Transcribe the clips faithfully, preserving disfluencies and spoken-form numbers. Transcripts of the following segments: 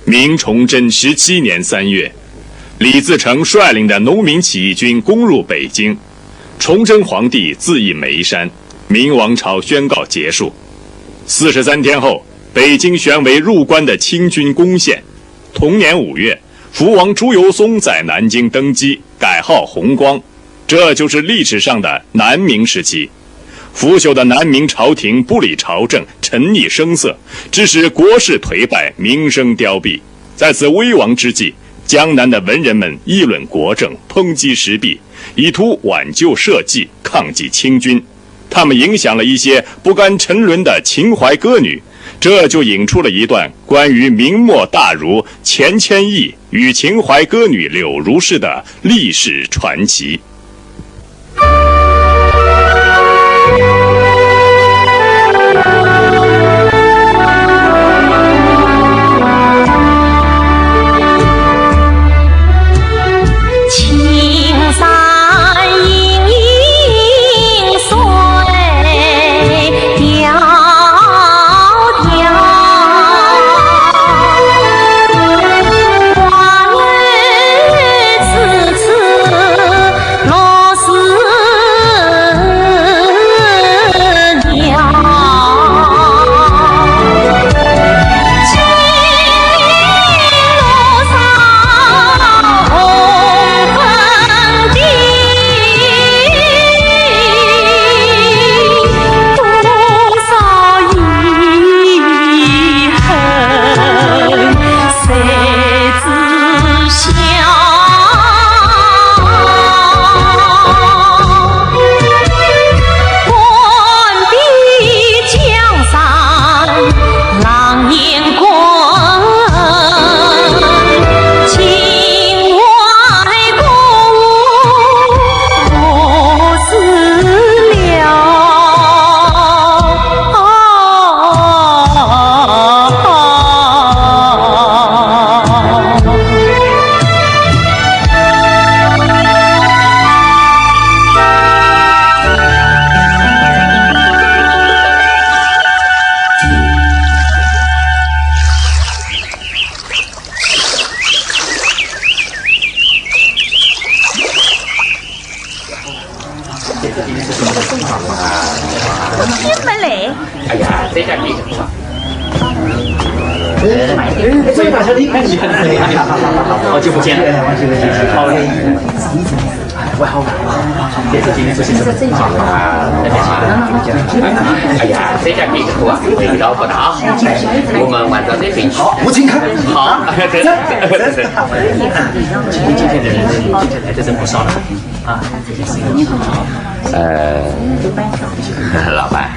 明崇祯十七年三月，李自成率领的农民起义军攻入北京，崇祯皇帝自缢煤山，明王朝宣告结束。四十三天后，北京旋为入关的清军攻陷。同年五月，福王朱由崧在南京登基，改号弘光。这就是历史上的南明时期。腐朽的南明朝廷不理朝政，沉溺声色，致使国势颓败，名声凋敝。在此危亡之际，江南的文人们议论国政，抨击时弊，以图挽救社稷，抗击清军。他们影响了一些不甘沉沦的秦淮歌女，这就引出了一段关于明末大儒钱谦益与秦淮歌女柳如是的历史传奇。进门来。哎呀，这家店。哎，哎，这位大小姐，哎，你好，好久不见。哎，好久不见。好嘞。哎，我好。这是今天出现的。哎呀，这家店铺啊，味道不大。我们换到这边去。好，我请客。好，这，这，这。今天，今天的人，今天来的人不少了。 啊，呃，老板，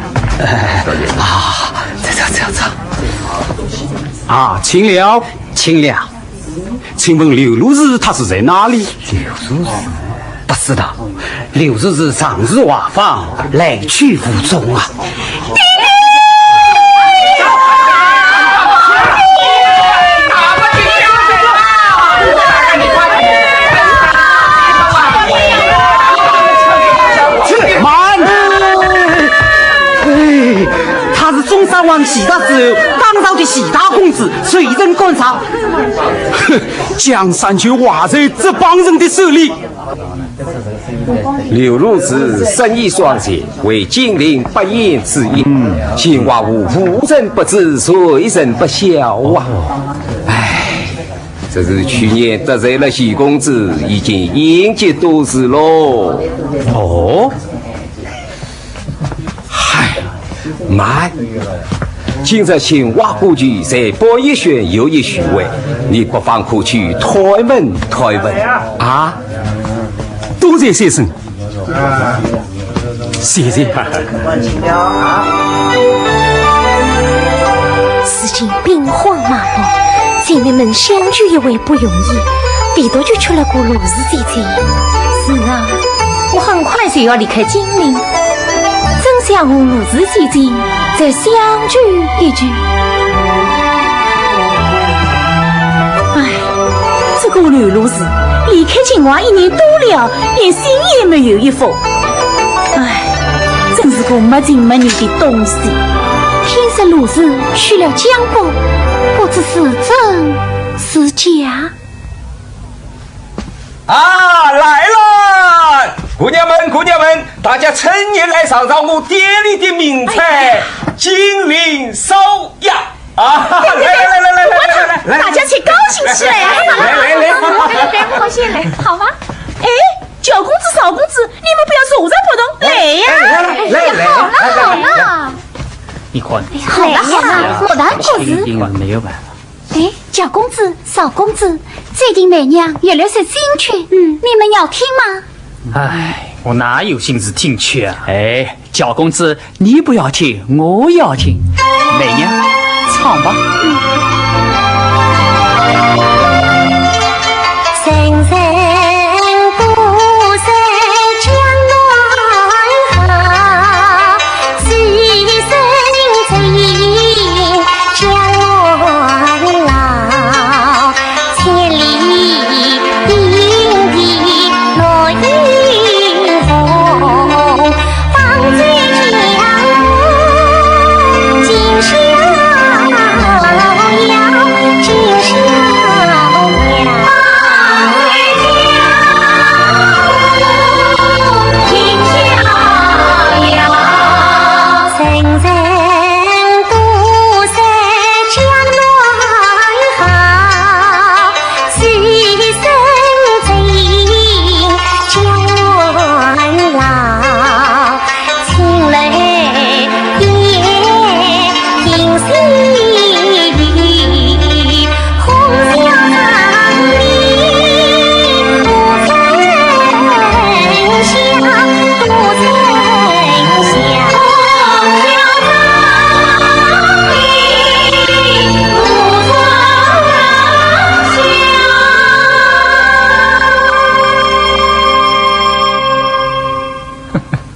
多谢。啊，这，这，这，这。啊，请了，请了。请问柳如是她是在哪里？柳如是？不知道，柳如是常住瓦房，来去无踪啊。 慢！哎，他是中山王徐达之后，当朝的徐大公子，谁人敢查？哼，江山就坏在这帮人的手里。 柳如是生意双全，为金陵八贤之一，嗯。姓华无，无人不知，谁人不晓啊。唉，只是去年得罪了徐公子，已经延及多时喽。哦？ 嗨，慢！今日寻花过去，才博一选又一许位，你不妨可去探问探问啊！多谢先生，谢谢。如今兵荒马乱，姐妹们相聚一会不容易，唯独就缺了个罗氏姐姐。是啊， 我很快就要离开金陵，真想和罗氏姐姐再相聚一聚。唉，这个柳如是离开秦淮一年多了，连信也没有一封。唉，真是个没情没义的东西。听说罗氏去了江北，不知是真姐啊。啊，来了！姑娘们，姑娘们，大家趁热来尝尝我店里的名菜，哎呀，金陵烧鸭。啊，来来来来来来来来来，大家先高兴起来。来来来来，来来来，不高兴了，好吗？哎， 小公子、少公子，你们不要坐着不动，来呀！哎，来来来，好了好了，你看，好了好了，莫谈这个事。一定没有办法。哎，小公子、少公子，最近梅娘越来越心缺，嗯，你们要听吗？哎，我哪有心思听缺啊？哎，小公子，你不要听，我要听。梅娘，唱吧。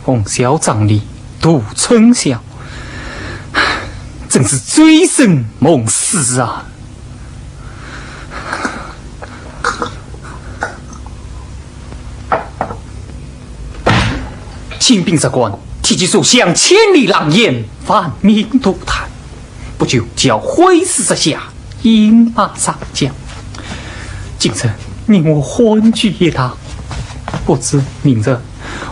红绡帐里度春宵，真是醉生梦死啊！ 金兵入关，提起手相，千里狼烟，万民涂炭，不久就要灰飞烟灭，饮马上将。今日你我欢聚一堂，不知明日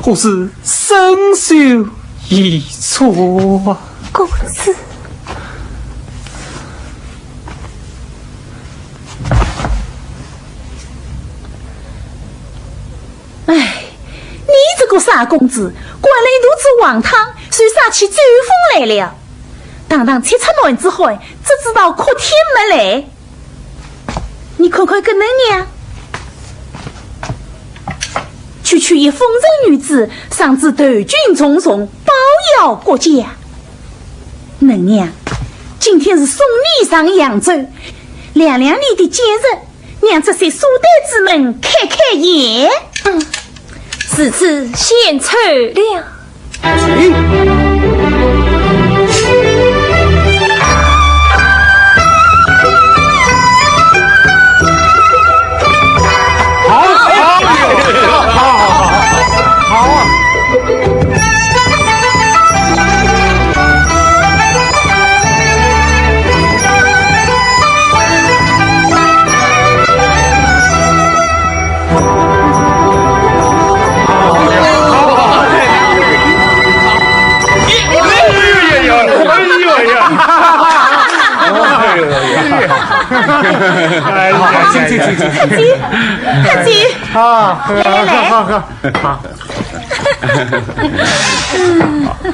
我是身首异处啊！公子。 哎，你这个傻公子，灌了一肚子黄汤，就撒起酒疯来了。堂堂七尺男子汉，只知道哭天没泪。你看看搿能样，区区一风尘女子，上至头军重臣，包围国家。能娘，今天是送你上扬州，亮亮你的节日， 让这些书呆子们开开眼。嗯，如此献丑了。请。好，好，好，好，好。 哎呀，哎呀，哎呀。客气，客气。啊，来，来，来。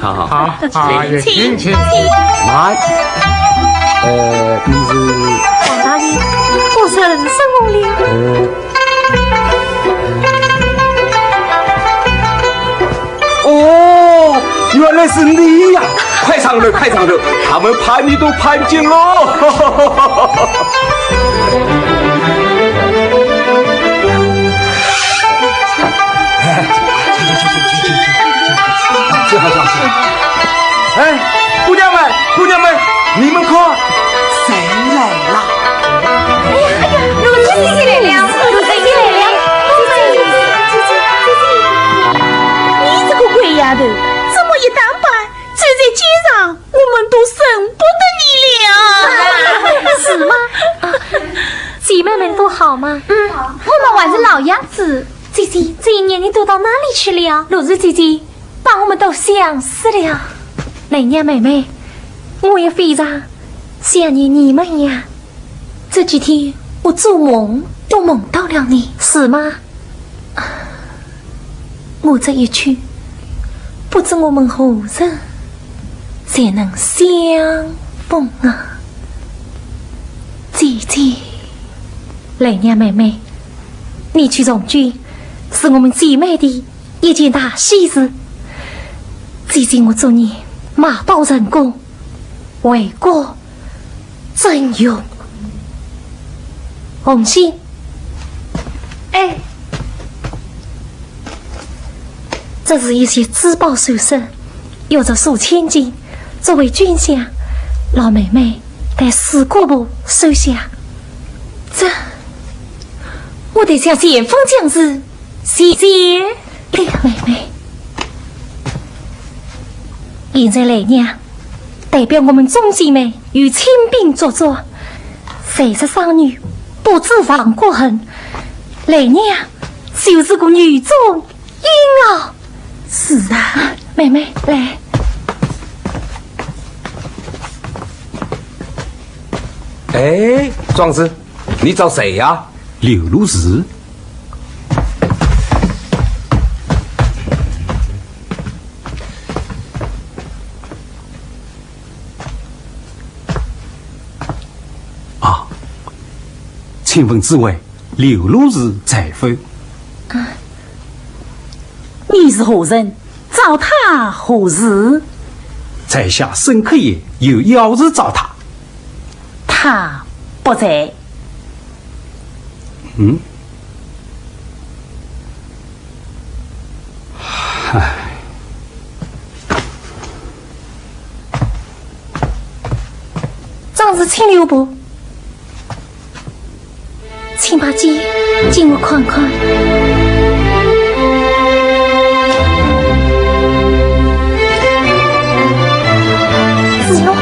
好，好，好。 好，好，好，也请，请，请。来，呃，你是？王大爷，我认识我了。呃。哦，原来是你呀！快上楼，快上楼，他们盼你都盼尽了。 哎，这还叫什么？哎，姑娘们，姑娘们，你们看，谁来了？哎呀，哎呀，奴才来了，奴才来了。你这个鬼丫头，这么一打扮，走在街上，我们都认不得你了。是吗？你们都好吗？嗯，我们还是老样子。姐姐，这一年你都到哪里去了？露珠姐姐，把我们都想死了。雷娘妹妹，我也非常想念你们呀。这几天我做梦都梦到了你。是吗？我这一去，不知我们何时才能相逢啊，姐姐。雷娘妹妹，你去从军是我们姐妹的一件大喜事。姐姐，我祝你马到成功，为国 真有。红喜，哎，这是一些珠宝首饰，有着数千金，作为军饷，老妹妹代四姑婆收下。这，我得向前方将士谢谢。哎呀，妹妹，现在来娘 代表我们众姐妹与清兵作战，谁知商女不知亡国恨，来娘就是个女中英豪。是啊，妹妹，来。哎，壮士，你找谁呀？刘陆氏。 啊，请问诸位，刘陆氏在否？你是何人？找她何事？在下沈客爷，有要事找她。她不在。嗯？唉。 壮士请留步，请把剑借我看看。子路，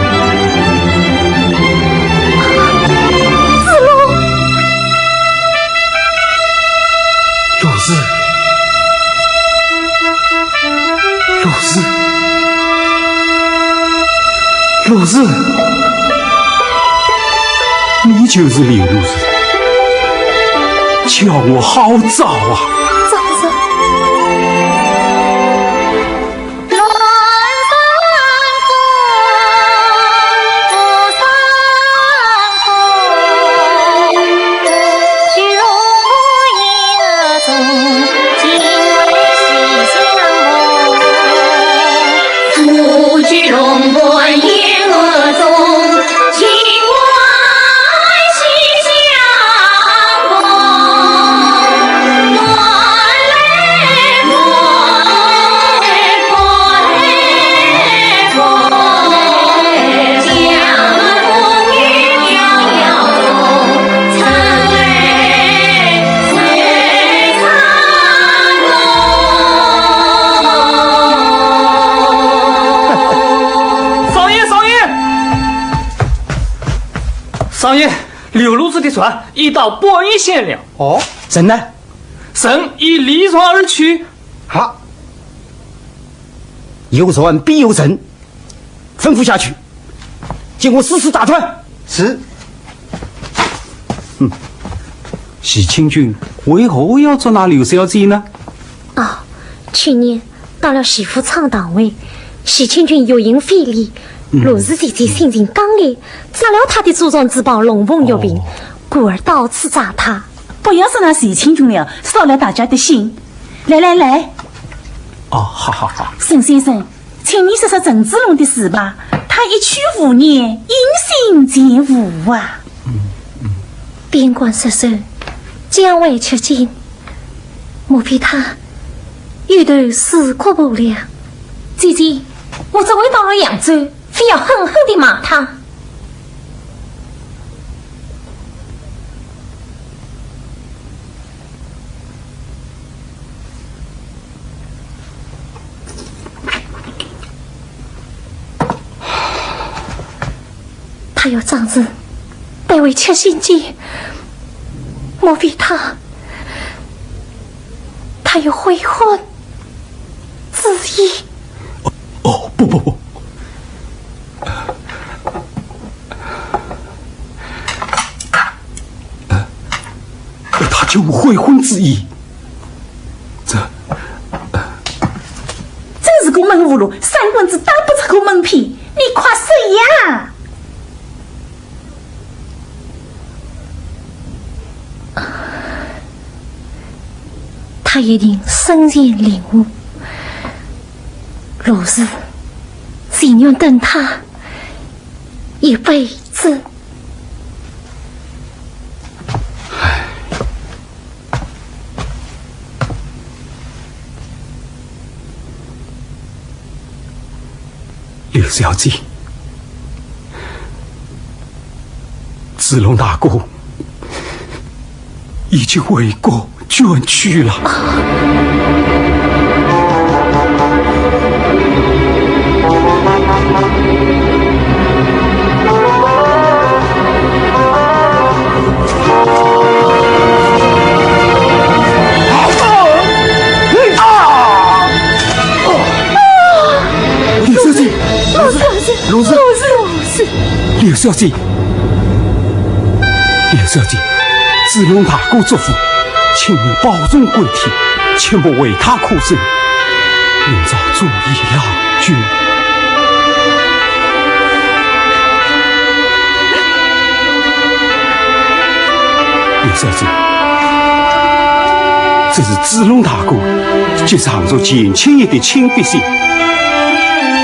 子路。 陆氏，陆氏，陆氏，你就是刘陆氏，叫我好找啊！这不是。 少爷，少爷，少爷，刘陆氏的船已到亳县了。哦，人呢？人已离船而去。好，有船必有人，吩咐下去，给我四处打探。是。嗯，喜清君为何要捉拿刘小姐呢？哦，去年 到了徐福昌堂外，喜清君欲行非礼，嗯。陆氏姐姐心情刚烈，砸了她的珠藏珠宝龙凤玉屏，哦。故而到此找她。不要说那喜清君了，扫了大家的兴。来来来。哦，好好好。沈先生，请你说说陈子龙的事吧，他一去五年，音信全无啊。嗯，嗯。边关失守，将会吃紧。 莫非他又投四姑婆了？姐姐，我这回到了扬州，非要狠狠地骂他。 他要张氏带回吃心记，莫非他，他有悔婚之意？哦，不不不，他就无悔婚之意。这，真是个闷葫芦，三棍子打不出个闷屁，你快说呀！ 他一定深陷领悟，罗氏情愿等他一辈子。 柳小姐，子龙大哥已经回国捐躯了。 柳小姐，罗氏，罗氏，柳小姐，柳小姐，子龙大哥嘱咐，请你保重归体，切莫为他苦心，明朝注意郎君。 柳小姐，这是子龙大哥给常熟钱钦业的亲笔信，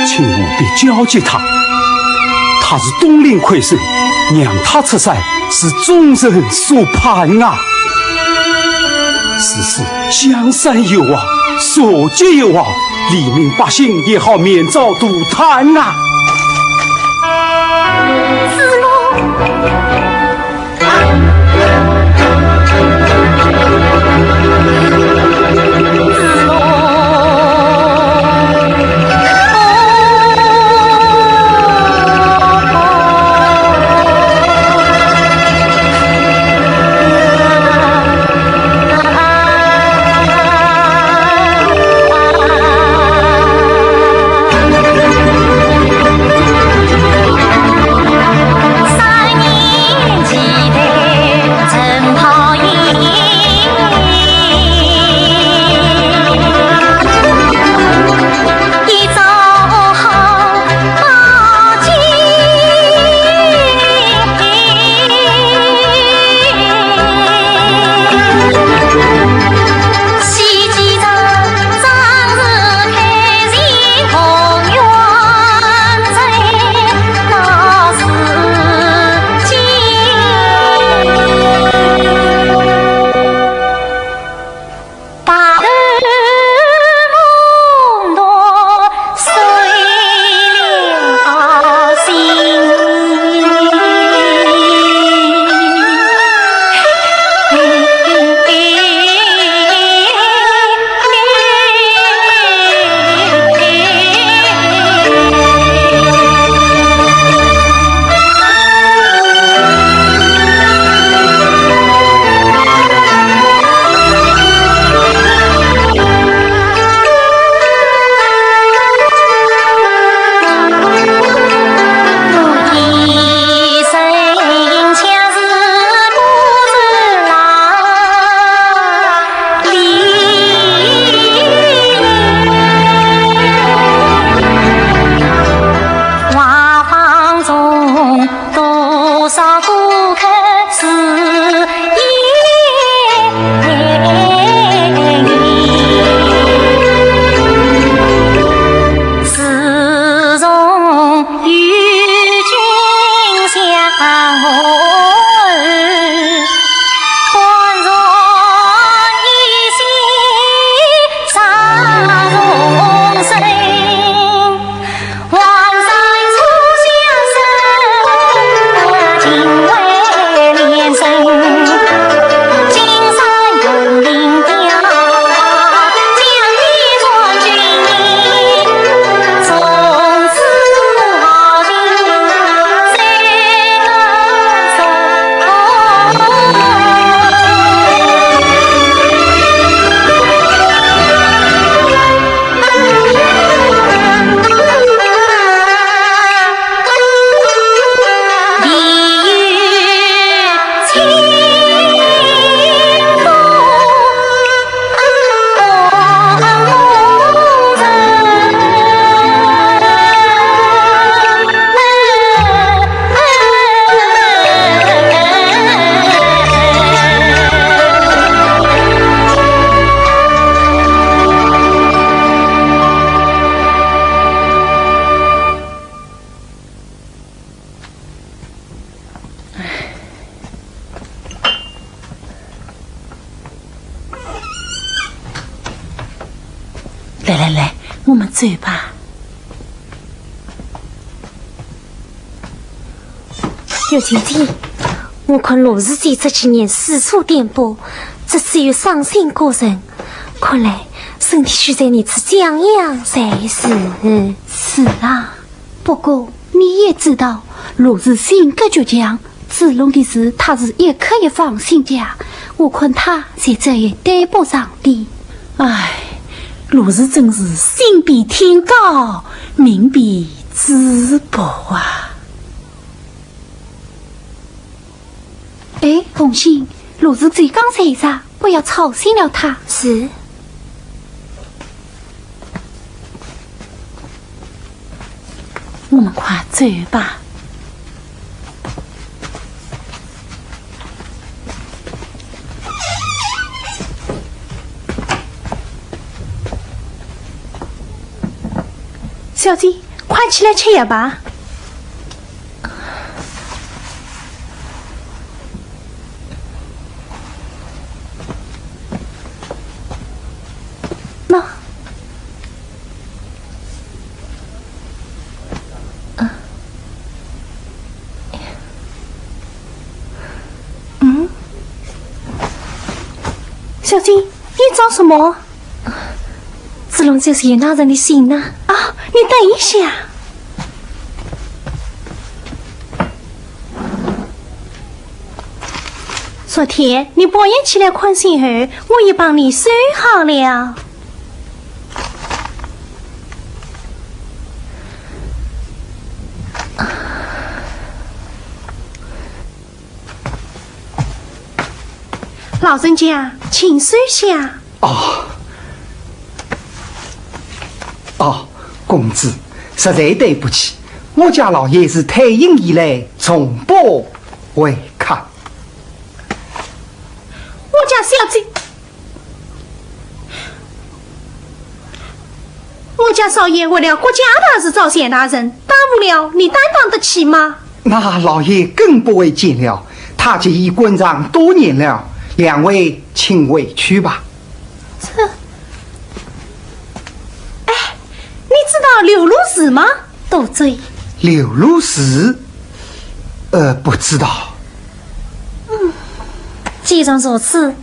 请务必交给他。他是东林魁首，让他出山是众人所盼啊。如此江山有望，社稷有望， 黎民百姓也好免遭涂炭啊！子龙，子龙。来来来，我们走吧。 小姐姐，我看陆氏姐这几年四处颠簸，只是有伤心过人，看来身体需在你处静养才是。是啊，不过你也知道，陆氏性格倔强，子龙的事他是一刻也放心的，我看他在这也待不上的。唉，陆氏真是心比天高，命比 淄博啊。哎，凤喜，陆氏姐刚睡着，不要吵醒了她。是。我们快走吧。 小姐，快起来吃药吧。喏。 嗯？小姐，你找什么？子龙就是严大人的信呐。啊，你等一下。昨天你半夜起来看信后，我也帮你收好了。 老人家，请收下。哦。哦，公子，实在对不起，我家老爷是退隐以来从不回客。我家小姐 我家少爷为了国家大事找钱大人，耽误了你担当得起吗？那老爷更不会见了，他既已关上多年了，两位请回去吧。这，哎，你知道刘陆氏吗？多嘴。刘陆氏？呃，不知道。 既然如此，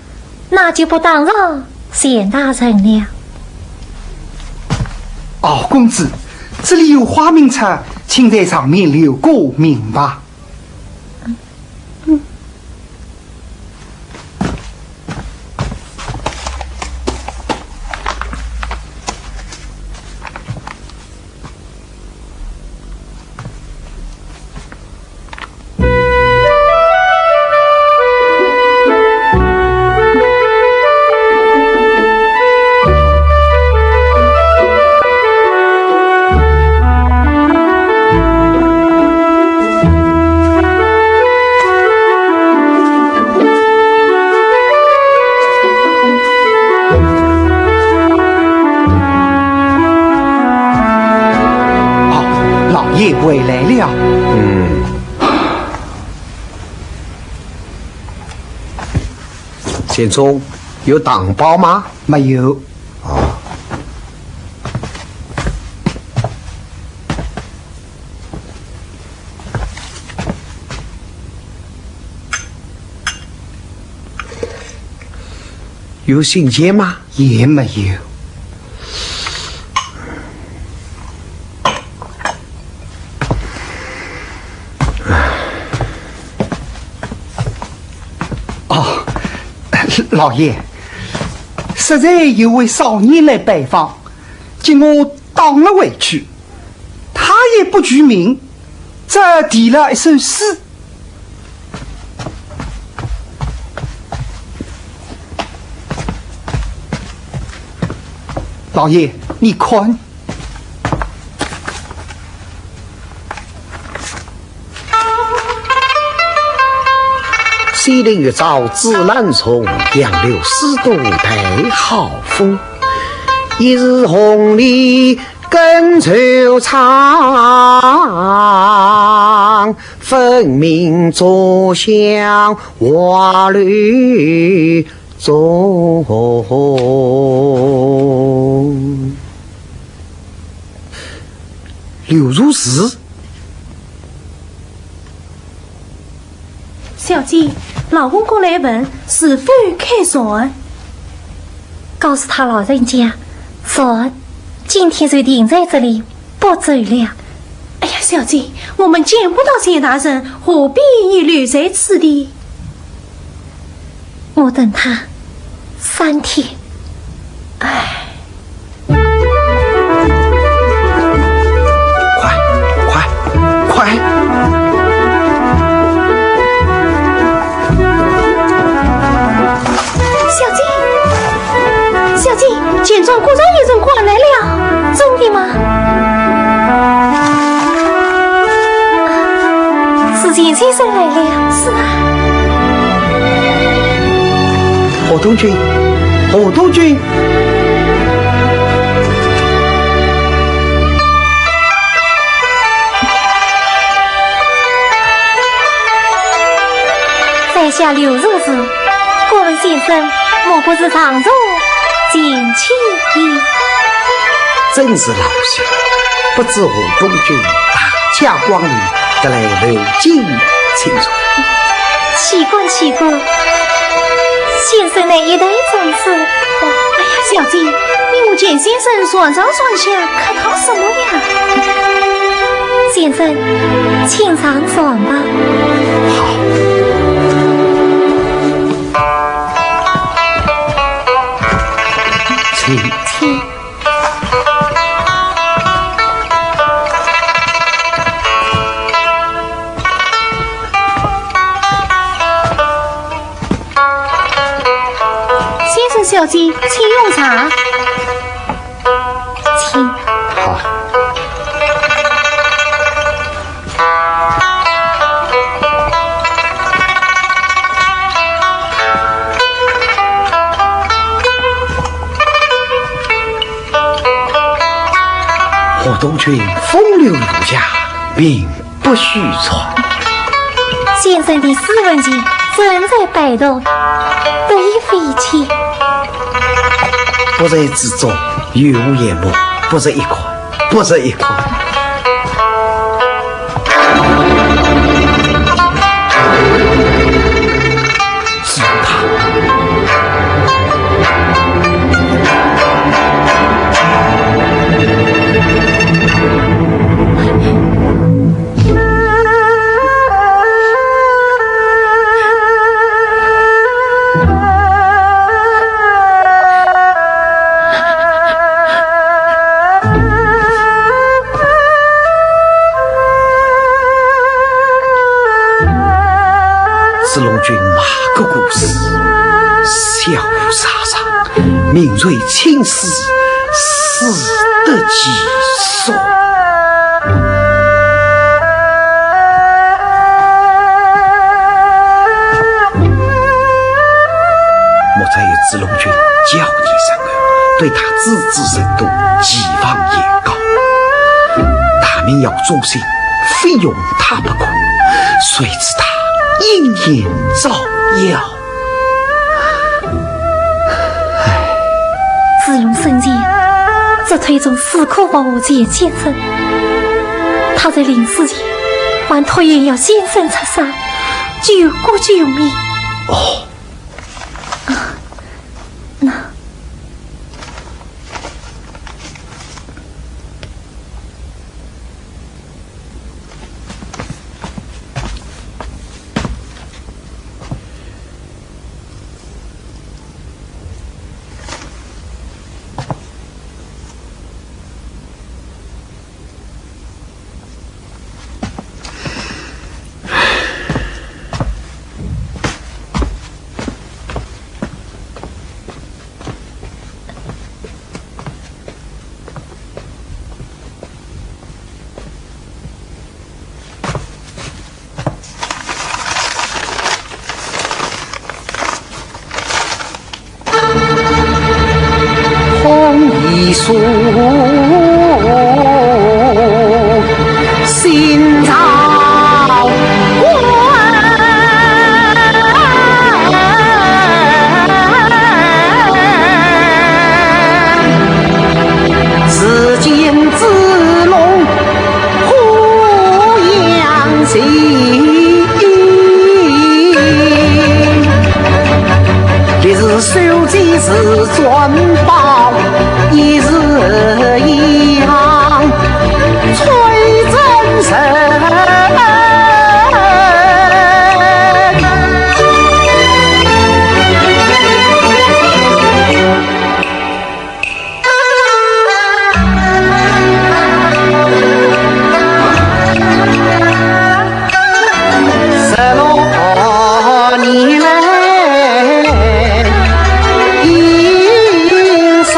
那就不打扰钱大人了。哦，公子，这里有花名册，请在上面留个名吧。 哦，老爷回来了。嗯。钱聪，有糖包吗？没有。哦。 有信件吗？也没有。哦，老爷，实在有位少年来拜访，将我打了回去。 他也不具名，只题了一首诗。老爷，你看。 西陵月照紫兰重，杨柳丝动带好风。疑是红泥更透窗，分明昨宵花柳中。刘如是？小姐，老翁过来问是否开船。告诉他老人家，船今天就停在这里，不走了。哎呀，小姐，我们见不到钱大人，何必一留在此地？我等他三天。唉。 快，快，快！小姐，小姐，钱庄果然有人过来了，真的吗？啊，是钱先生来了。是啊。河东君，河东君。 在下刘如是，敢问先生，莫不是常住前去也？正是老朽，不知河东君大驾光临，特来叩见请坐。岂敢，岂敢。 先生乃一代宗师。哎呀，小姐，你和钱先生船上船下客套什么呀？先生，请上船吧。好。请。请。 先生小姐，请用茶。请。好。河东君风流无价，名 不虚传。先生的诗文集正在摆渡，得以费气。不在之中，有无眼目，不值一看，不值一看。是他。 子龙君马个故事，笑杀杀，名垂青史，史得其所。莫再有子龙君教你什么，对他知之甚多，既往言高。大明要忠心， 非用他不可，谁知他因言造谣。子龙生前，只推崇死苦不和钱先生，他在临死前还托愿要先生出山，救国救民。哦。啊，那是转宝，亦是一行催真神。十六年来阴山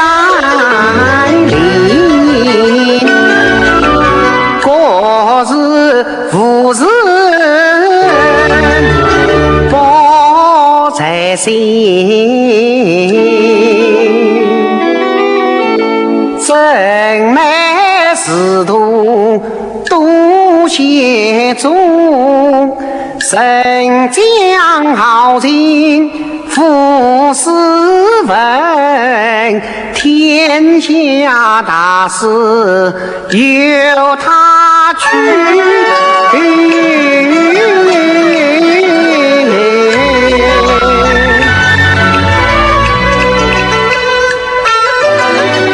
林，可是无事不在身。 真乃是途多险中，人将豪情赴斯文，天下大事由他去。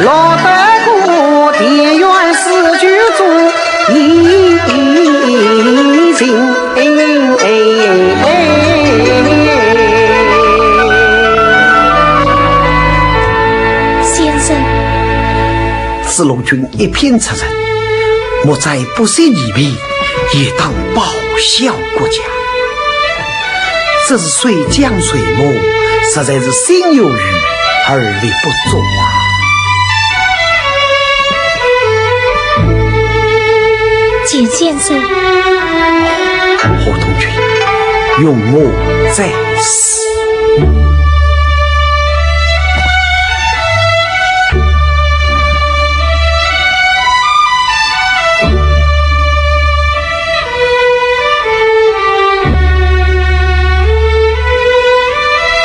落得个田园四句中，已经。先生。子龙君一片赤诚，莫再不惜一命，也当报效国家。 这是水将水没，实在是心有余而力不足啊。钱先生。何东君，容我再思。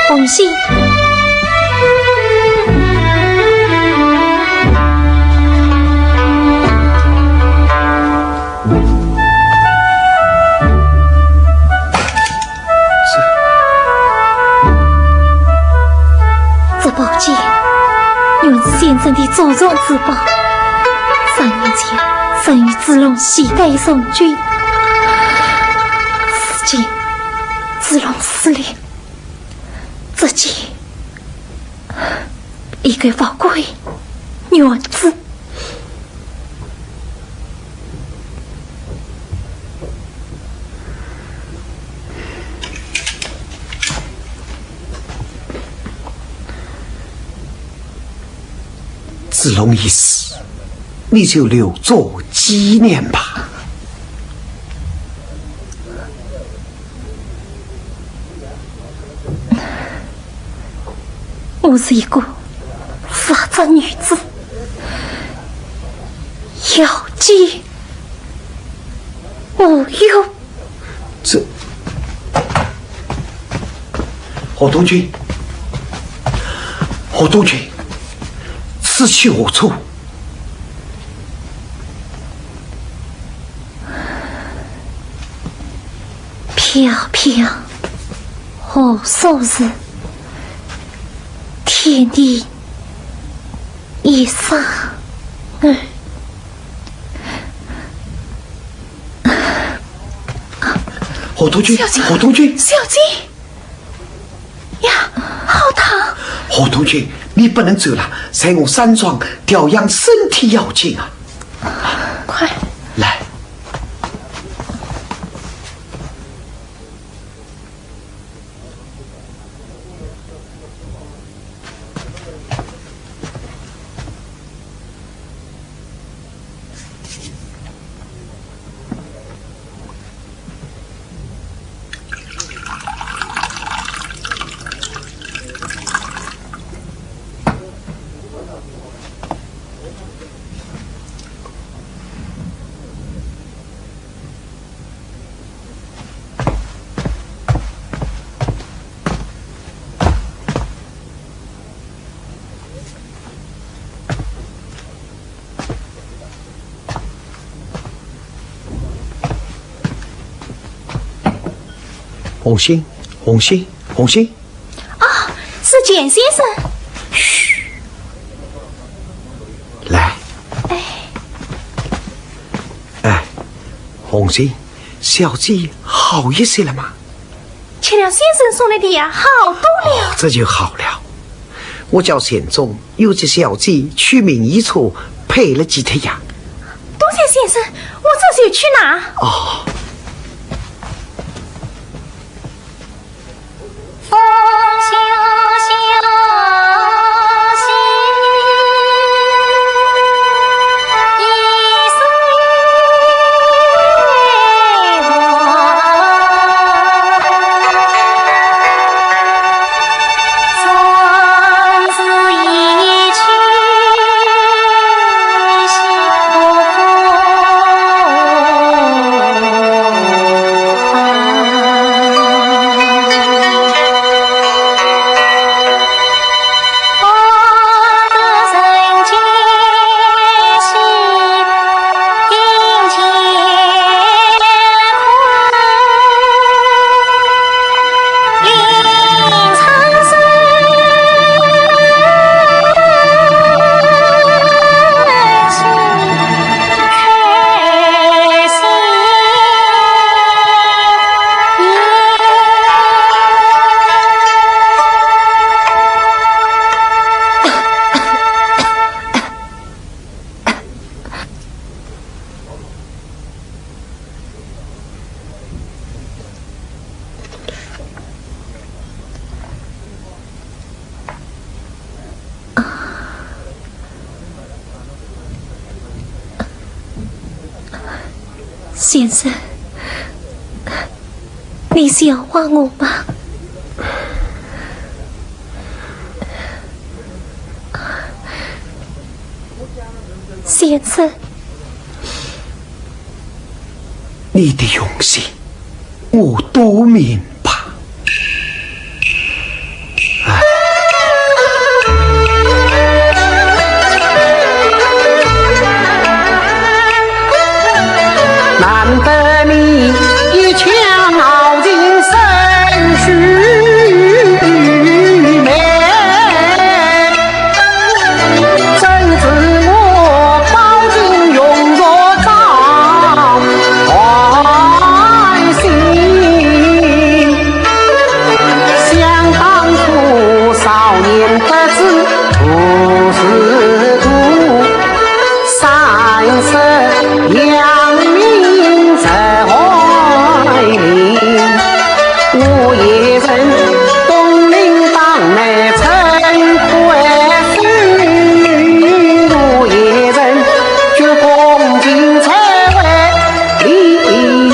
凤喜。这宝剑，原是先生的祖传之宝，三年前曾与子龙携带从军，如今子龙死了，这剑已该物归原主。 子龙已死，你就留作纪念吧。 我是一个弱智女子，要剑无用。这，何东君，何东君，此去何处？ 飘飘何所是？天地一沙耳。何东君，小姐，何东君。小姐。 呀，好烫！何东君，你不能走了，在我山庄调养身体要紧啊！快来！ 红星，红星，红星。啊，是钱先生。嘘，来。哎。哎，红心，小姐好一些了吗？吃了先生送来的药，好多了。哦，这就好了。我叫钱钟，又给小姐取名医处，配了几帖药。多谢先生，我这就去拿。哦。先生，你笑话我吗？先生，你的用心，我都明白。 难得你一腔豪情深似梅，怎知我饱经用着张欢喜。想当初少年得志 不识途，三十扬名在海内。我也曾东林当内称魁首，我也曾鞠躬尽瘁为黎民。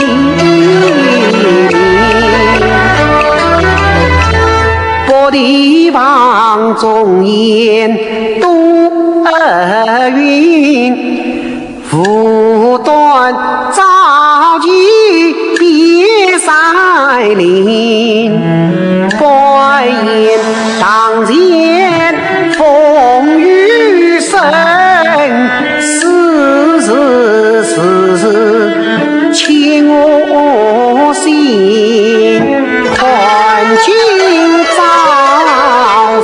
白帝王中言多云，无端召集边塞邻。敢言堂前风雨声，是是是是 牵我心。看今朝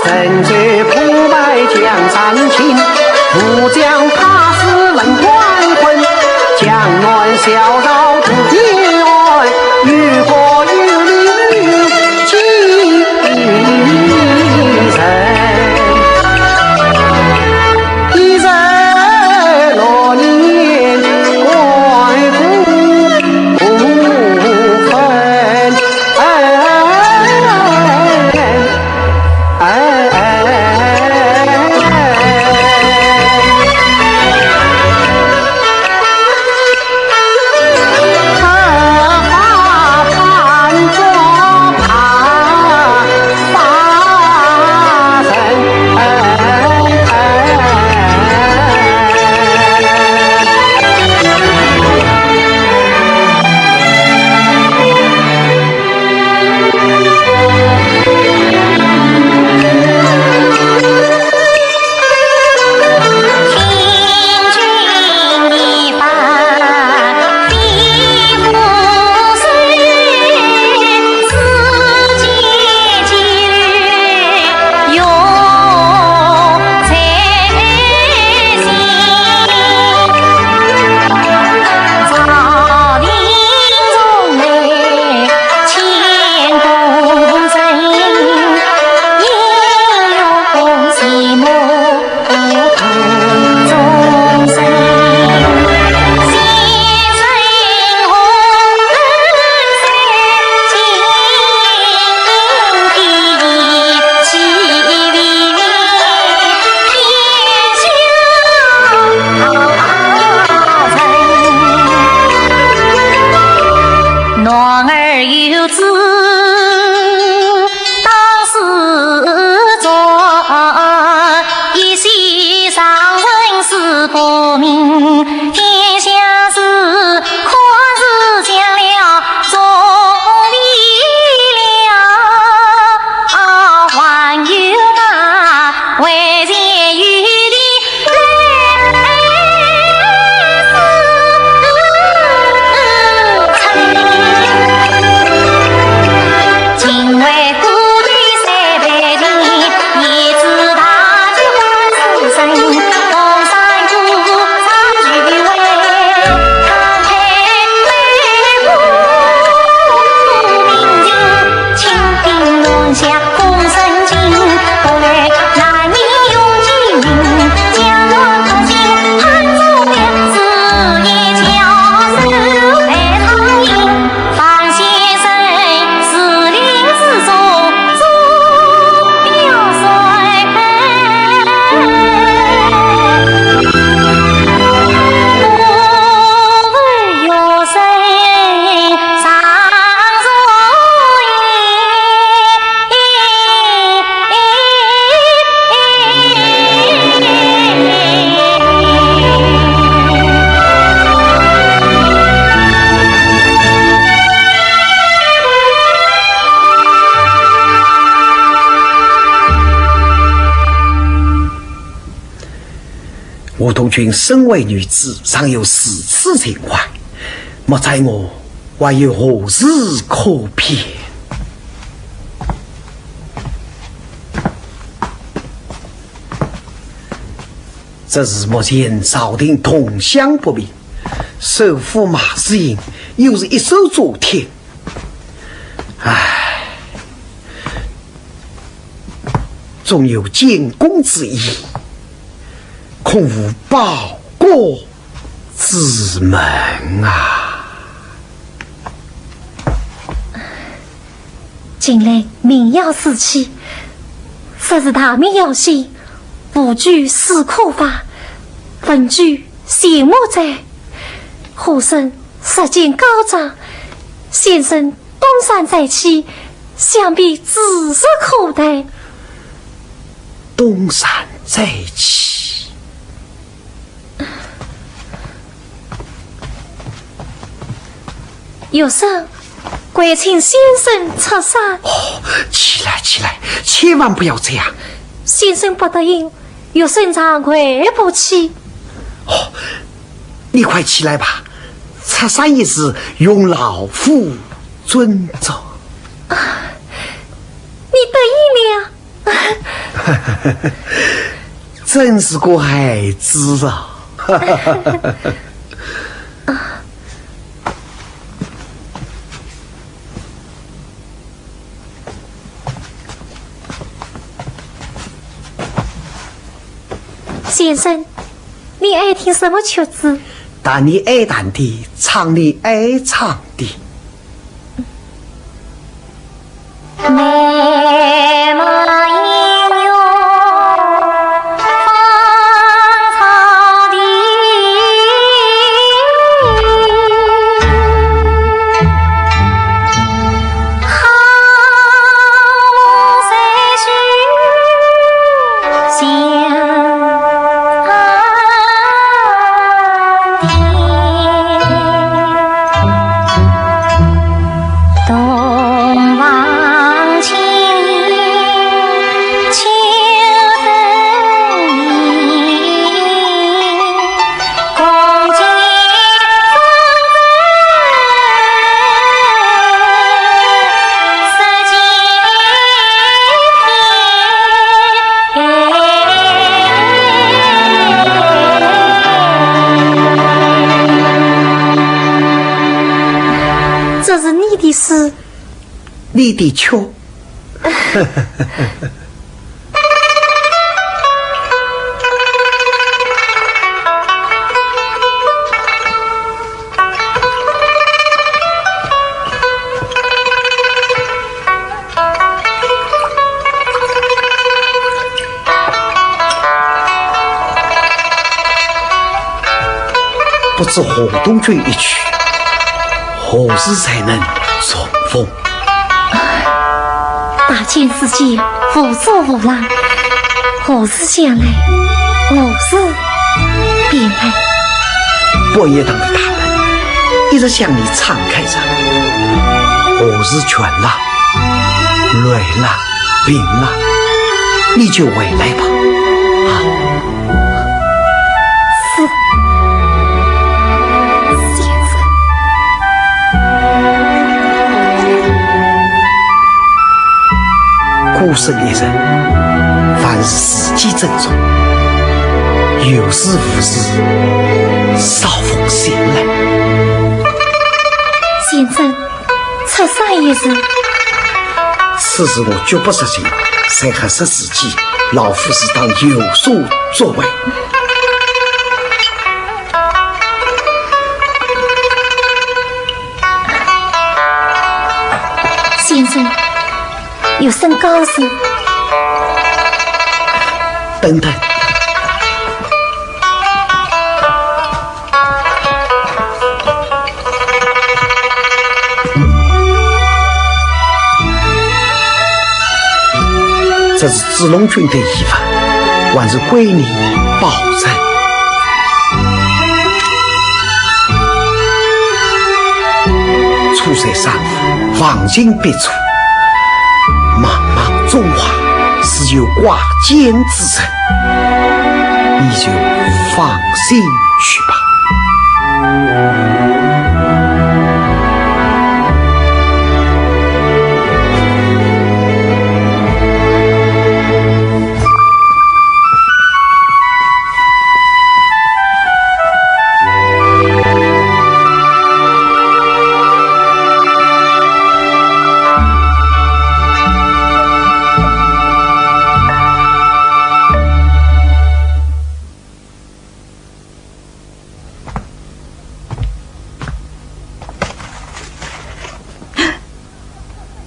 神州破败江山倾，吾将他日论功困，江南小赵渡边外，有国有民吴桐君身为女子，尚有如此情怀，莫再我还有何事可辩？只是目前朝廷动向不明，首辅马士英又是一手遮天。唉，纵有建功之意，恐无报国之门啊！ 近来民谣四起，说是大明要兴，武举四科发，文举全没哉。呼声日渐高涨，先生东山再起，想必指日可待。东山再起？ 学生跪请先生出山。哦，起来，起来，千万不要这样。先生不答应，学生长跪不起。哦，你快起来吧，出山一事，容老夫遵照。啊，你答应了？ 真是个孩子啊！先生，你爱听什么曲子？弹你爱弹的，唱你爱唱的。这是你的诗，你的曲。 不知洪东君一去，何时才能重逢？大千世界，无阻无拦，何时想来，何时便来。半夜堂的大门一直向你敞开着，何时全了？ 累了，病了，你就回来吧。啊。是，先生。孤身一人，凡事自己斟酌，有事无事，少奉心来。先生， 出山一事。此事我绝不实行，在合适时机，老夫自当有所作为。先生，有甚高兴？等等。 这是子龙君的遗物，还是归你保存。初在山河，望尽别处，茫茫中华，自有挂牵之人。你你就放心去吧。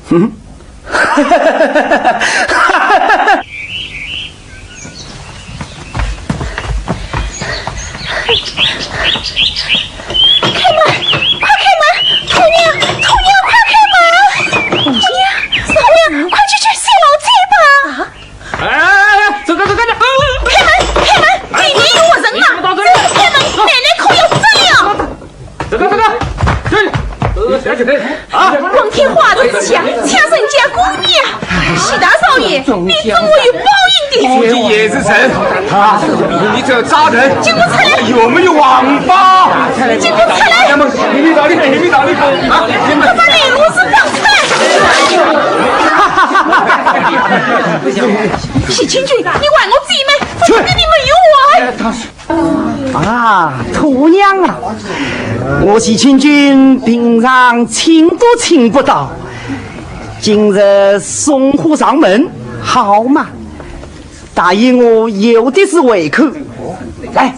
嗯。开门，快开门！土娘，土娘，快开门！土娘，土娘，快去救谢老姐吧！啊？哎，哎，哎，这个，这个，这个，开门，开门！里面有活人啊！这个开门，奶奶可要炸了！这个，这个，这，啊！光天化日之下，抢人家姑娘，徐大少爷，你跟我有报应的。估计也是人啊！你这个渣人，给我出来！有没有王八？给我出来！那么，你没道理，你没道理啊！你们快把李罗氏放开！ 许清君，你还我姐妹，怎么跟你没有完？啊，土娘啊，我许清君平常请都请不到，今日送货上门，好嘛，答应我有的是胃口。来，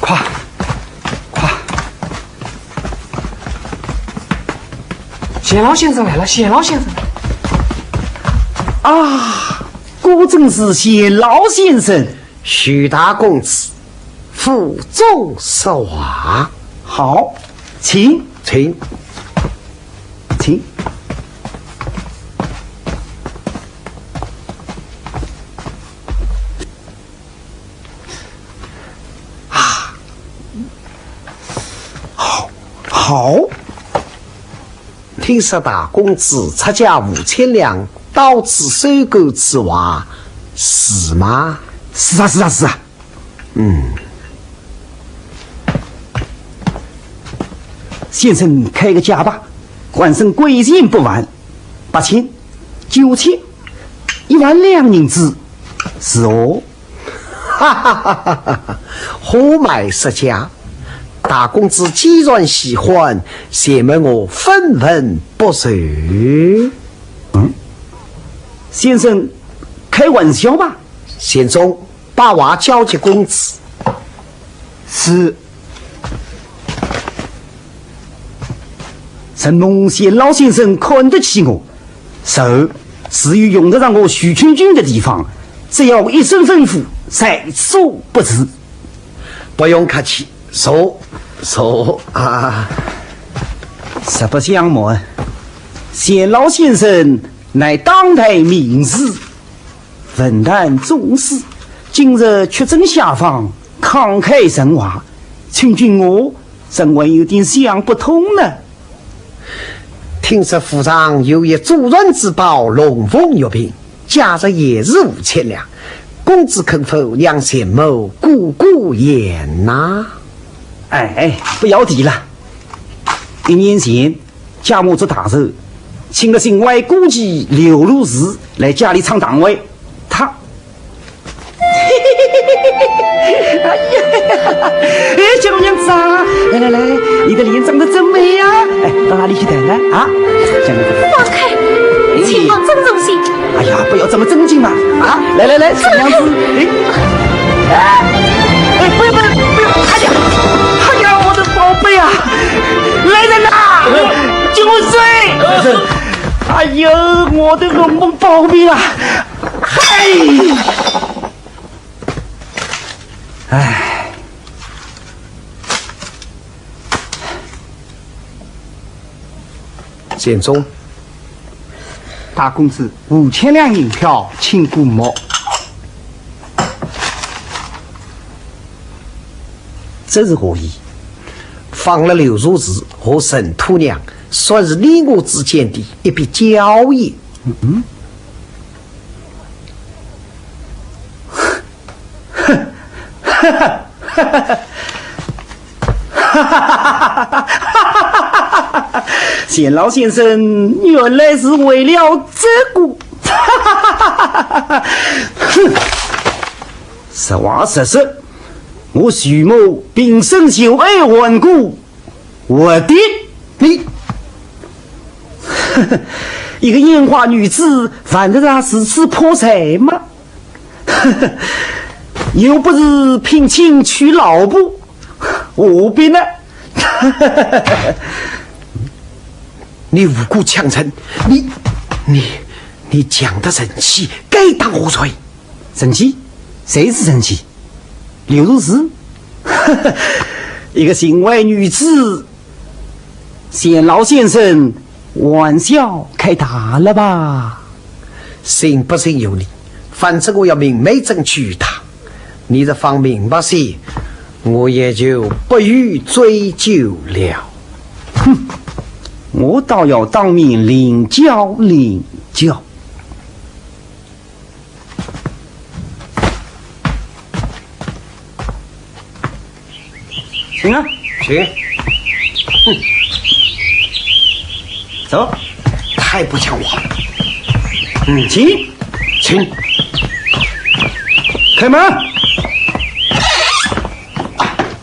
快，快！钱老先生来了，钱老先生。啊，果真是钱老先生。 许大公子府中说话。好，请。请。请。啊，好，好。 听说大公子出价五千两，到此收购此画，是吗？是啊，是啊，是啊。嗯。先生开个价吧，官人贵贱不凡，八千、九千、一万两银子，是哦。 哈哈哈哈哈！货卖十价，大公子既然喜欢，且问我分文不收。嗯，先生开玩笑吧？钱钟，把画交给公子。是。承蒙钱老先生看得起我， 然后，只有用得着我许清君的地方，只要一声吩咐，在所不辞。不用客气，坐，坐啊。实不相瞒，钱老先生乃当代名士，文坛宗师，今日屈尊下方，慷慨陈华，请君我怎会有点想不通呢？ 听说府上有一祖传之宝龙凤玉瓶，价值也是五千两，公子可否让钱某估估验呐？哎，不要提了。一年前，家母做大寿，请了姓外古奇刘陆氏来家里唱堂会，他 哎呀，哎，小娘子啊，来来来，你的脸长得真美呀！哎，到哪里去谈谈啊？小娘子，放开，情况真入戏。哎呀，不要这么正经嘛！啊，来来来，小娘子，哎，哎，哎，不要不要不要！哎呀，哎呀，我的宝贝啊，来人呐，救我！哎呦，我的龙凤宝瓶啊！嗨！ 唉。钱钟，大公子五千两银票，请过目。这是何意？放了刘如是和陈土娘，算是你我之间的一笔交易。嗯。 钱老先生原来是为了这个。哼，实话实说，我徐某平生就爱玩过 我的，你，一个烟花女子犯得着如此破财吗？又不是聘亲娶老婆，何必呢？你无故强陈，你，你，你强夺人妻，该当何罪？人妻？谁是人妻？ 刘如是，一个心怀女子，钱老先生，玩笑开大了吧？信不信由你，反正我要明媒正娶她。你若放明白些，我也就不予追究了。哼，我倒要当面领教领教。 请啊。请。哼。走。太不像话了。嗯，请。请。开门。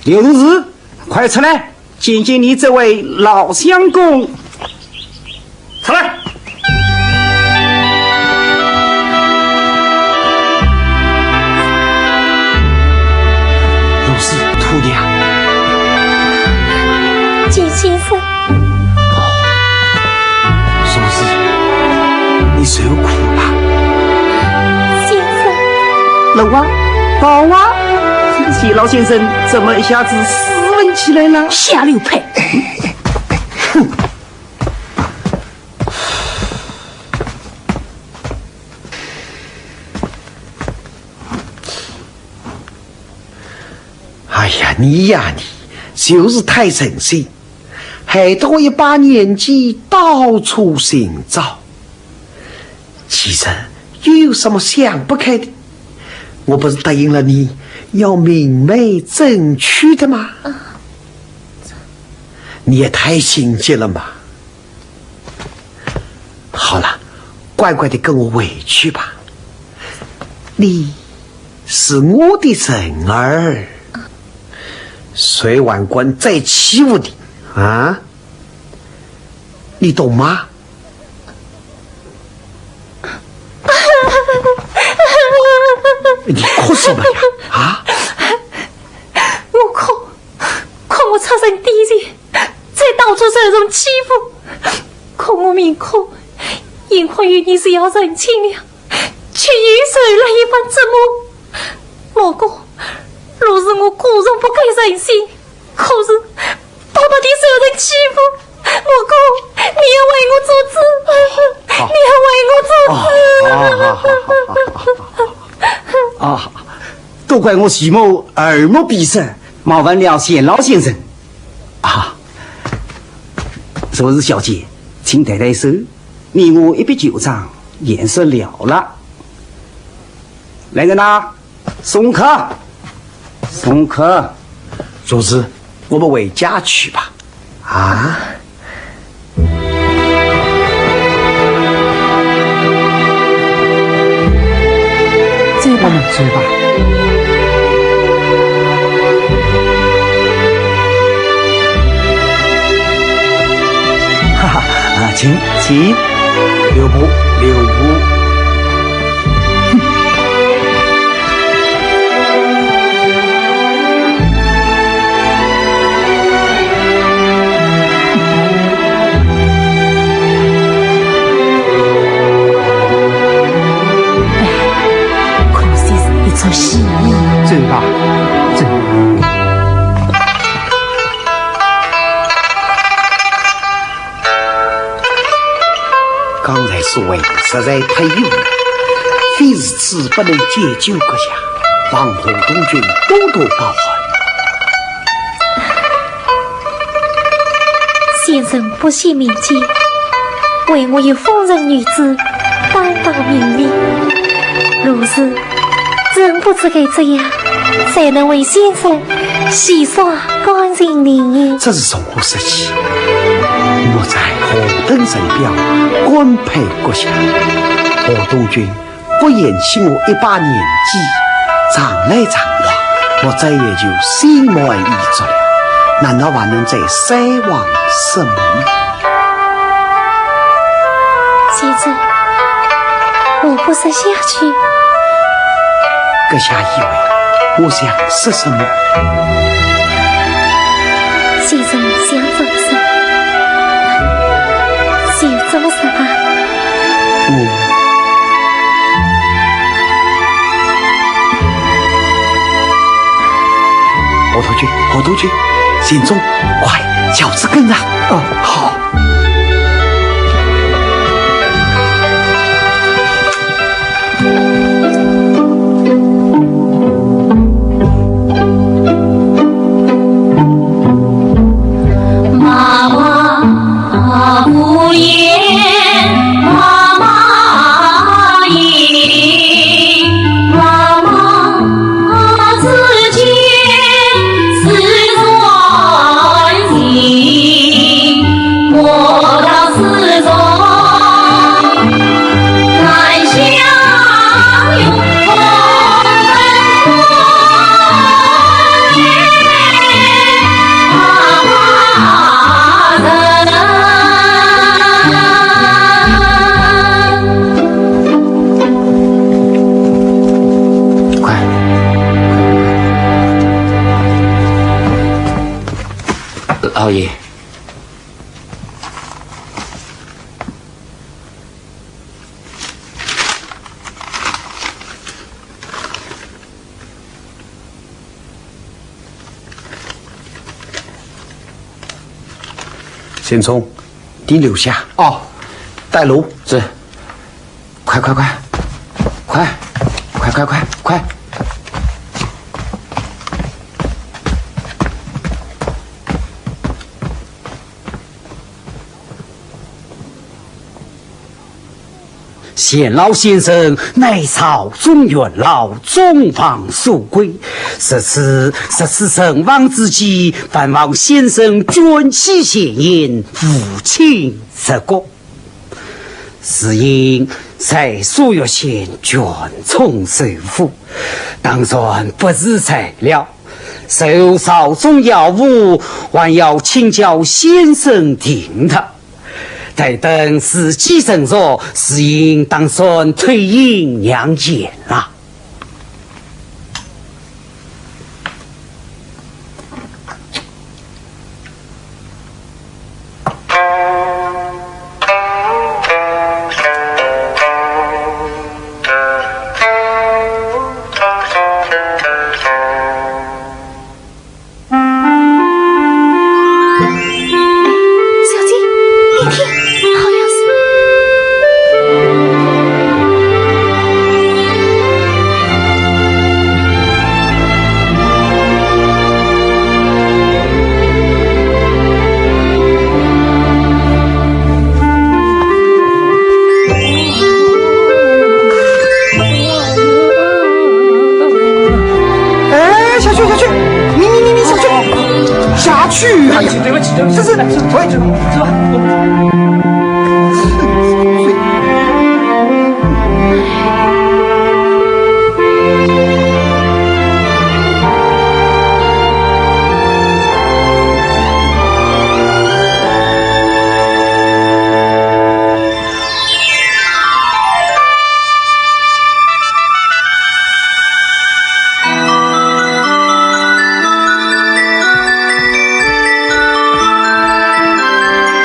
刘如是，快出来，见见你这位老相公。 出来。如是，土娘。钱先生。如是，你受苦了。先生。楼啊，宝啊，这个钱老先生怎么一下子斯文起来了？下流派。 哎呀，你呀你，就是太任性，害得我一把年纪到处寻找。其实又有什么想不开的？我不是答应了你要明媒正娶的吗？你也太心急了嘛。 好了，乖乖地跟我回去吧。你是我的人儿，谁还敢再欺负你啊？你懂吗？你哭什么呀？啊？我哭，哭我出身低贱， 才到处受人欺负，可我命苦，幸亏有你是要成亲了，却又受了一番折磨。莫哥，若是我果然不改人心，可是白白地受人欺负，莫哥，你要为我做主，好。你要为我做主。啊，好，好，好。啊，都怪我徐某耳目鼻生，冒犯了钱老先生。 啊，若是小姐，请抬抬手，你我一笔旧账，言说了了。来人呐，送客，送客。若是，我们回家去吧。啊？ 走吧。我们走吧。哈哈，啊，请，请。留步，留步。 可惜是一出戏。走吧，走。刚才所为实在太幼了，非如此不能解救阁下，望何东君多多包涵。先生不惜面前，为我一风尘女子担当名利，如此 怎不知该这样，才能为先生洗刷干净利益。这是从何说起？莫再何等神标，官配阁下。何东君不言轻我一把年纪，常来常往，我再也就心满意足了。难道还能再奢望什么呢？ 先生，我不说下去。阁下以为我想说什么？先生想怎么说，就怎么说吧。我……何东君，何东君，贤忠，快，轿子跟上。哦，好。快，老爷。 贤忠，你留下。哦，带路。是。快快快，快，快快快，快！ 贤老先生乃朝中元老，众望所归，值此，值此盛望之际，还望先生卷席前宴，扶清热国。只因在数月前卷宗受缚，当然不是材料，受朝中要务，还要请教先生定夺。 待等时机成熟，自然打算退隐两年了。 小姐，你听，好像是…… 哎，下去，下去，你，你，你，你下去，下去，哎呀，这是，我也知道，是吧？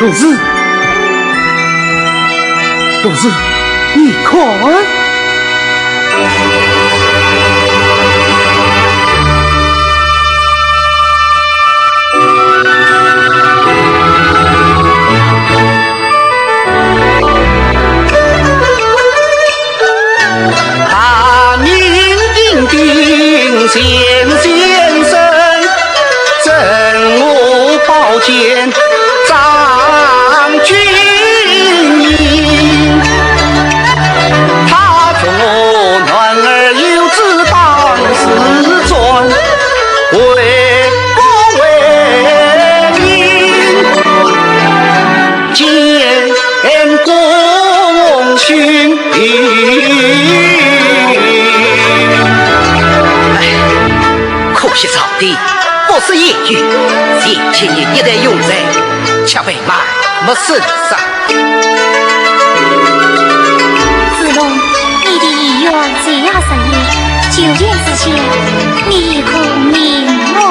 公子，公子，你看。 公子，可惜上天不是言语，前七年一代永在，却被埋没深山。子龙，你的遗愿就要实现，九年之前，你可明白了？